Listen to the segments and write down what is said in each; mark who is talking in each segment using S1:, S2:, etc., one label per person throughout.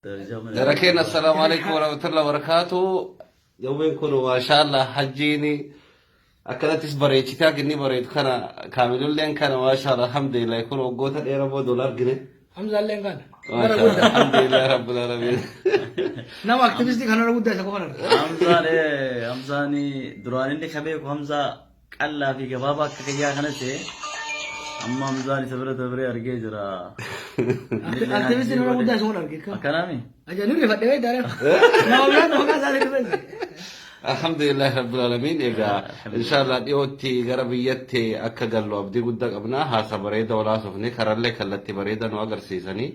S1: Jara keenya, assalaamu alaikum warahmatullahi wabarakatuh. Jawween kun, maashaallah, hajjiin akkanattis bareechitee akka inni bareedu kana, kaamilulleen kana, maashaallah, alhamdulillah, kun waggoota dheeraa booda wal argine.
S2: Hamzaalleen kana. Gara
S1: Maashaallah,
S2: guddaa.
S1: alhamdulillah rabbil alamin.
S2: Nama aktivistii kanarra guddaa isa qofa arga.
S3: Hamzaan Hamzaan duraan inni ka beeku Hamzaa qallaa fi gabaabaa akka kiyyaa kana ta'e, amma Hamzaan isa bira dabree argee jira.
S2: Aktivistii nama guddaa isa qofa arge.
S3: Akkanaami?
S2: Ajaa'iba, rifadhee wayii daaree. Nama biraan maqaa isaa rifadhe.
S1: Alhamdulillah rabbil alamin. Egaa, inshallah, dhiyootti gara biyyatti akka gallu abdii guddaa qabna. Haasa bareeda wal haasofne, karallee kallattii bareeda nu agarsiisanii.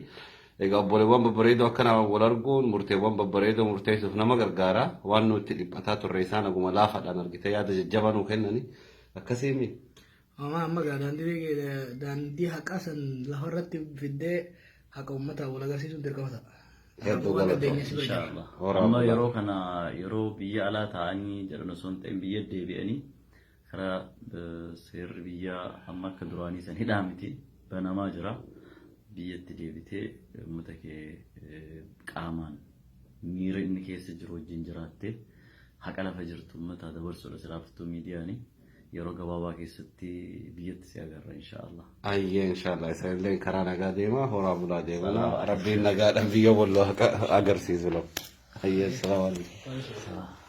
S1: Egaa, obboleewwan babbareedoo akkana wal arguun murteewwan babbareedoo murteessuuf nama gargaara. Waan nuti dhiphataa turre isaan aguma laafaadhaan argite yaada jajjabaa nuu kennani. Akkasiimi.
S2: Amma amma gaa daandii haqaa san lafarratti fiddee haqa uummataa wal agarsiisuun dirqama ta'a.
S1: Hedduu
S2: Waan
S1: galatoomi.
S2: dandeenye si bira jira.
S3: Inshaallah.
S1: Horaa
S3: Amma
S1: bulaa.
S3: yeroo kana yeroo biyya alaa ta'anii jedhan osoo hin ta'in, biyya deebi'anii karaa seerri biyyaa amma akka duraanii san hidhaa miti, banamaa jira. Biyyatti deebitee uummata kee qaamaan miira inni keessa jiru wajjin jiraattee haqa lafa jirtu uummata dabarsuudha silaaftuu miidiyaanii yeroo gabaabaa keessatti biyyatti si agarra, inshaallah.
S1: Ayyee, inshallah, isanillee karaa nagaa deema, horaa bulaa deemana, rabbiin nagaadhaan biyya walloo agarsiisu lafa. Ayyee, assalaamu alaikum.